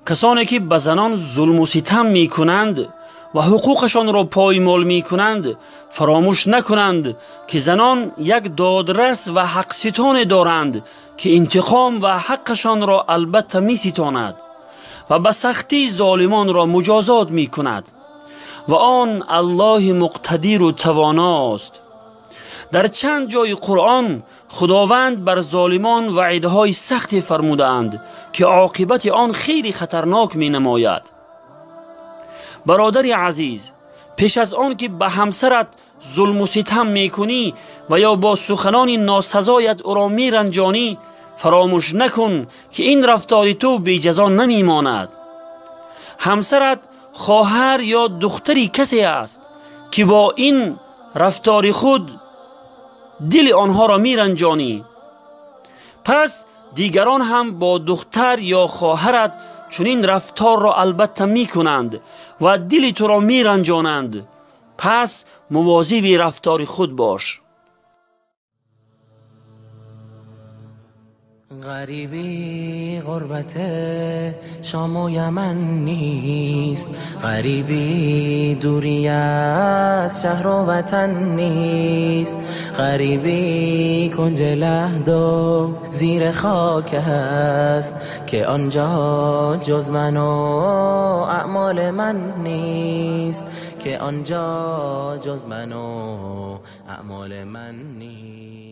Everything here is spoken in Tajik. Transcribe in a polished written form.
Касоне ки ба занон зулму ситам мекунанд ва ҳуқуқашонро поймол мекунанд, фаромӯш накунанд, ки занон як додрас ва ҳақситоне доранд, ки интиқом ва ҳаққашонро албатта меситонад ва ба сахтӣ золимонро муҷозот мекунад ва он Аллоҳи муқтадиру тавоност. Дар чанд ҷои Қуръон Худованд бар золимон ваъидҳои сахте фармудаанд, ки оқибати он хеле хатарнок менамояд. Бародари азиз, пеш аз он ки ба ҳамсарат зулму ситам мекунӣ ва ё бо суханони носазоят ӯро меранҷонӣ, фаромӯш накун, ки ин рафтори ту беҷазо намемонад. Ҳамсарат хоҳар ё духтари касе аст, ки бо ин рафтори худ дили онҳоро меранҷонӣ. Пас дигарон ҳам бо духтар ё хоҳарат чунин рафторро албатта мекунанд ва дили туро меранҷонанд. Пас мувозиби рафтори худ бош. غریبی غربت شام و یمن نیست، غریبی دوری از شهر و وطن نیست، غریبی کنج لحد و زیر خاک است که آنجا جز من و اعمال من نیست، که آنجا جز من و اعمال من نیست.